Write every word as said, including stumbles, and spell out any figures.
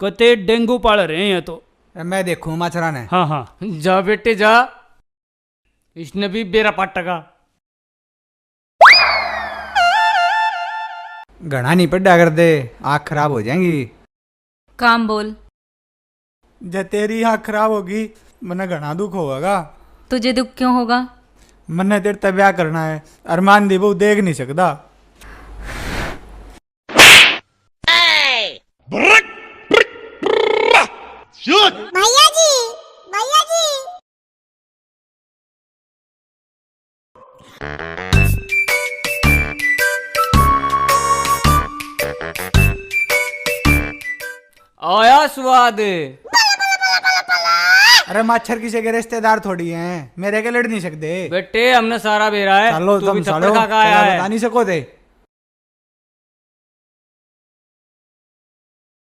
कते डेंगू पाल रहे हैं तो। ए, मैं देखूं माछरा ने। हाँ, हाँ। जा बेटे जा, इसने भी बेरा पाटेगा। घणा नहीं पढ़ा कर दे, आँख खराब हो जाएंगी। काम बोल। जै तेरी आँख खराब होगी, मन्ने घणा दुख होगा। तुझे दुख क्यों होगा? मन्ने तेरे ते ब्याह करना है, अरमान दी बहू देख नहीं सकता। भैया जी, भैया जी। आया स्वाद। अरे मच्छर किसी के रिश्तेदार थोड़ी हैं, मेरे के लड़ नहीं सकते। बेटे, हमने सारा बेरा है, चलो तू तुम भी थप्पड़ सालो, खा के आया है। बता नहीं सको थे।